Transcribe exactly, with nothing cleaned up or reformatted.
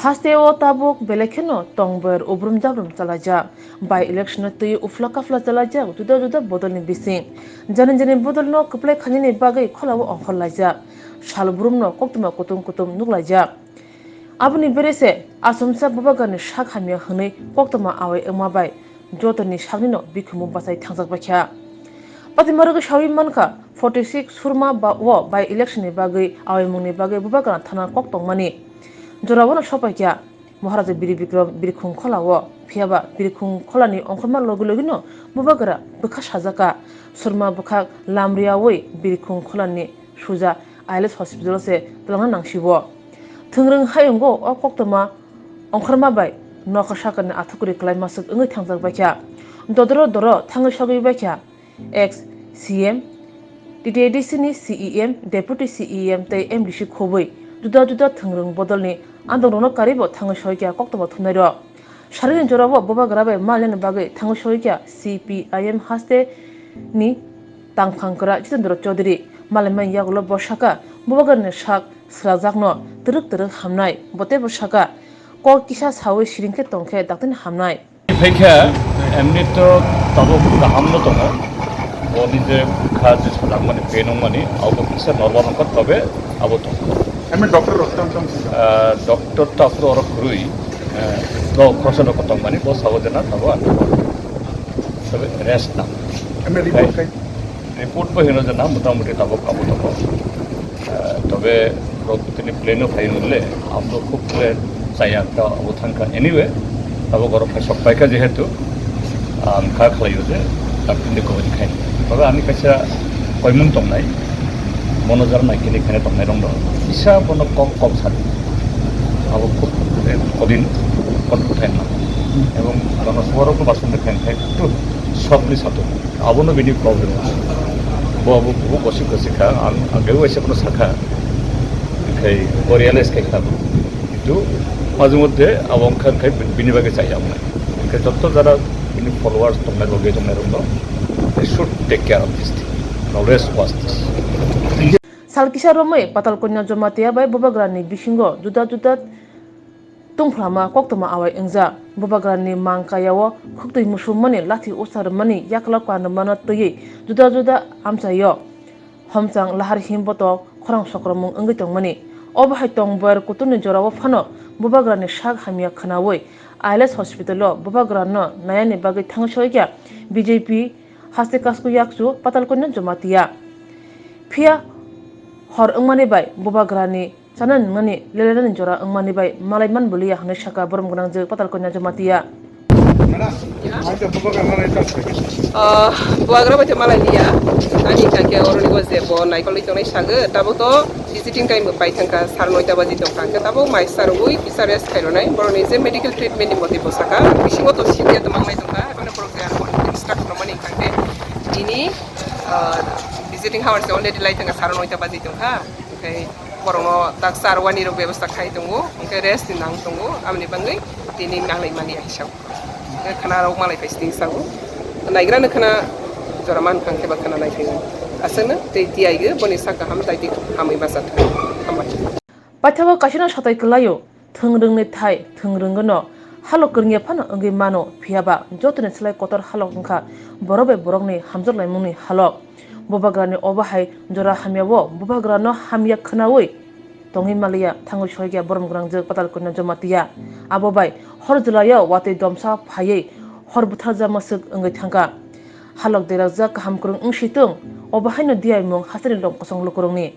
Hasteo tabuk belai kheno tongber ubrum jabrum chalaijak. By election-o twi uphla kaphla chalaijak juda juda bodolni bising. Jani jani bodolno kwplai khainani bagwi kholao ongkhorlaijak. Salbrumno koktwma kutung kutung nuklaijak. Aboni berese achomsa Bubagrani sak hamya hwnwi koktwma awai wngma bai jotoni saknino bikhumu bachai thangjak baikha. Patimarogwi sawi mankha, forty six Surma ba-, o by election ni bagwi awaimungni bagwi Bubagra thana kok tongmani jorao no sopaikha Maharaja Bir Bikram Birkhung Khola o. Phiyaba Birkhung Kholani ongkhorma logi logino Bubagra bwkha sajaka. Surma bwkhak lamriawi Birkhung Kholani suja I L S hospital se twlangna nangsibo. Thwngrwng hayungo o koktwma ongkhorma bai nokha sakani athukuri kwlai masuk wngwi thangjak baikha. Dodoro doro thangwi sogwi baikha ex C M, T T A D C ni C E M, Deputy C E M tei M D C khobwi juda juda thwngrwng bodolni andongrokno karibo thangwi soikha koktwma thumnairok. Sarini jorao Bubagra bai malnani bagwi thangwi soikha C P I M haste ni tangphang kwra Jitendra Chaudhary. Malaimani yagulo bo saka, Bubagrani sak swrajakno twrwk twrwk hamnai. Bo teibo saka, kok kisa sawi siring khe tong khe dakti hamnai. Phaikha, emni to tabuk kaham no tongo. Boni je kha je sajak mani, pain wng mani, abo kisa normal wngkha, tobe abo tongo. Emni doctor rok tamo tamo sijak? Ah, doctor to aphuru oro kwrwi, ah, bo khoroksa no kotong mani, bo sabo jena tabuk ang. Tobe rest na. Emni report khai? Report bo hino jena motamuti tabuk abo tongo. Ah, tobe rok tini plane o phai nule, ang to khub khe chaya ta abo thangkha. Anyway, abo goro phai sok paikha jehetu, ang kha khlaio je, tak tini koboni khai. Tobe ani kaisa koimung tongnai, mono jar nai kini khane tongnai rong do. Kisa bono kok kok sadi. Abo khub, eh, kodin, kot uthai na. Ebong bono suaro ko basun de khai khai tu softly satu. Abono bini problem. Bo abo bo gosik gosik kha, ang, ang khe waisa kono sakha. Khai bo realize khai kha. Kintu majhe moddhe abo wngkha khai bini bagwi chaya wngnai. Khai jotto jara bini followers tongnai, loge tongnai rokno, they should take care of this thing. Always watch this. Sal kisa romwi Patal Kanya Jamatia bai Bubagrani bisingo juda juda tungphlama koktwma awai wngjak. Bubagrani mang kaya o khuktwi musummani, lathi usa rwmani, yakla kwan rwmano twiwi juda juda amchaio homchang lahar him botok khorang sokromung wngwi tongmani. Obo hai tongbar kuturni jorao phano Bubagrani sak hamya khwnawi I L S hospital o Bubagrano nayani bagwi thangwi soikha B J P haste Kasku Yakchu Patal Kanya Jamatia. Phiya hor wngmani bai Bubagrani chana nungnani lelenani jora wngmani bai malai man boliya hwnwi saka borom gwnang jwk Patal Kanya Jamatia. Ah, Bubagra bai to malai liya. Ani kake oroni bo je bo naikolwi tongnai sago, tabo to visiting time bo pai thangkha, sar noita baji tong thangkha, tabo mai sar ui kisa rest khairwnai, boroni je medical treatment ni motwi bo saka, bisingo to siniya to mangnai tongkha, haphano borok je aro instruct rwmani thangkhe, tini, ah, visiting hours already lai thangkha, sar noita baji tongkha, okhai borokno tak sar wani rok bebostha khai tongo, hwnkhe rest ni nang tongo, aboni bagwi tini nanglai mani hai sao. Hwnkhe khwna rok malai phai sini sao. Naigra no khwna jora man phang khe ba khwna nai phai. Aswkno tei tiyai gwi boni sak kaham dai di hamwi bacha thang. Hambai. Paithago kaisano satai kwlaio. Thwngrwngni thai thwngrwngno halok kwrwngya phano wngwi mano, phiyaba jotoni slai kotor halok wngkha borok bai borokni hamjaklaimungni halok. Bubagrani obo hai jora hamyao Bubagrano hamya khwnawi tongwi maliya, thangwi soikya borom gwnangjwk Patal Kanya Jamatia. Abo bai hor jwlaio watwi domsa phaiwi hor butharjakma swk wngwi thangkha. Halok derakjak kaham kwrwng wngsi tong, obo haino diyaimung hasteni lok kosong lukurokni.